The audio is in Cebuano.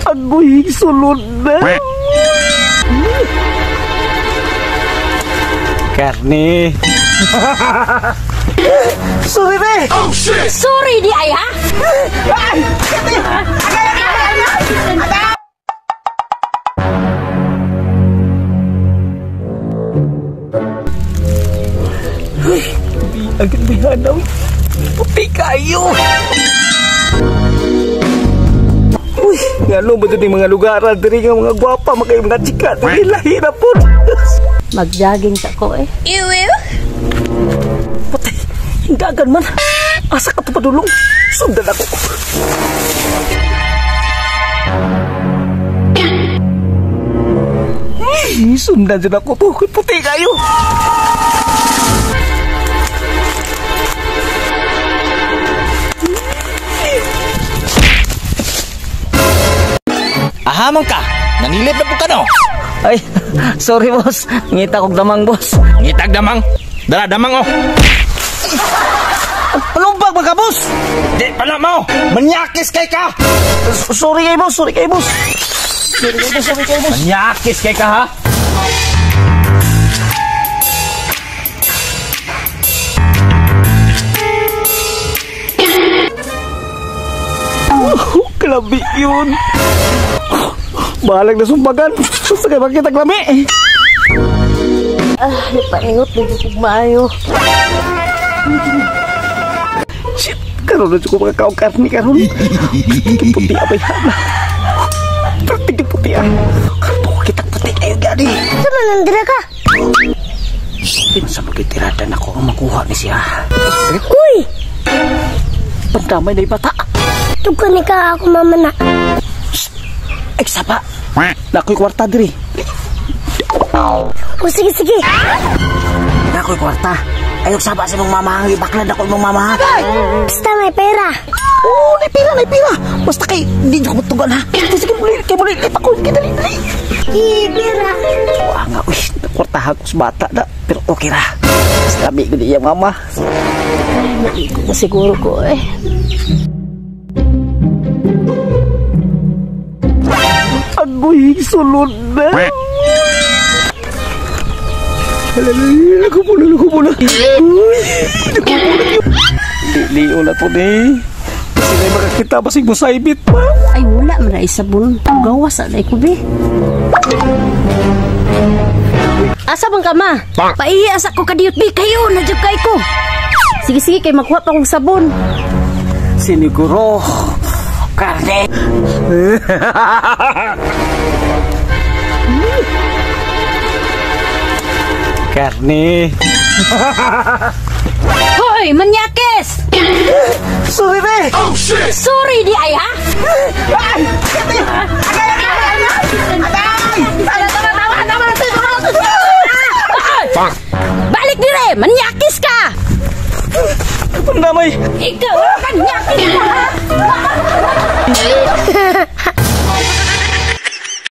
Agoy, sulod na. Karne. Sorry, be. Oh, shit. Sorry di ay, ha? Ay, agay, agay, agay, agay. Uy, agad may hanaw. Puti kayo. Uy, ngano ba ito mga lugar? Diri nga mga gwapa, mga mga chika. Diri lahi na po. Mag-jogging sa ko eh. Ew, ew. Patay, hindagan man. Asa ka ito padulong? Sundan ako. Uy, sundan dyan ako to. Puti kayo. Ahamang ka! Nanilip na po ka no? Ay, sorry boss. Ngita kog damang boss. Ngitag damang? Dara damang oh! Palumbag ba ka boss? Di pala mo! Manyakis kay ka! Sorry kay boss! Sorry kay boss! Sorry kay boss! Sorry kay boss! Manyakis kay ka ha? Oh, kalabi yun! Bahalag na sumbagan. Basta kayo makita lami. Ah, paingot na yung maayo. Shit, karon na ko makakaong karni karon. Puti abay hana. Puti puti ah. Karon kita puti kayo gani. Sama nandira ka. Sa magitiradan ako ang makuha ni siya. Uy! Pandamay na ibata. Tugko ni ka ako mama na. Ay, saba. Nakoy kwarta diri. O sige, sige. Nakoy kwarta. Ayok saba sa imong mama. Ibaklan ako imong mama. Basta may pera. Oo, may pera, may pera. Basta kay, hindi ko matugan ha. Sige, muli, kay muli, ipakul, kay dali, dali. Di, pera. Wah nga, uy, kwarta ako sa bata na. Pero okay ra. Basta lami ko niya, mama. Ay, maligo na siguro ko eh. Agoy, sulod na. Naku muna, naku muna. Uy, naku muna. Liyo na to ni. Kasi na makakita basig mo sa ibit pa. Ay, wala man na isabon. Gawas na ko, be. Asa bang ka, ma? Paihi, asa ko kadiyot, be. Kayo, nadyo kay ko. Sige, sige, kay makuha pa kong sabon. Siniguro. Karne. Karne. Hoy, manyakis! Sorry, be! Oh, shit! Sorry di ay, ha? Ay! Agay! Agay! Agay! Balik dire! Manyakis ka! Pandamay! Ikaw, manyakis ka, ha?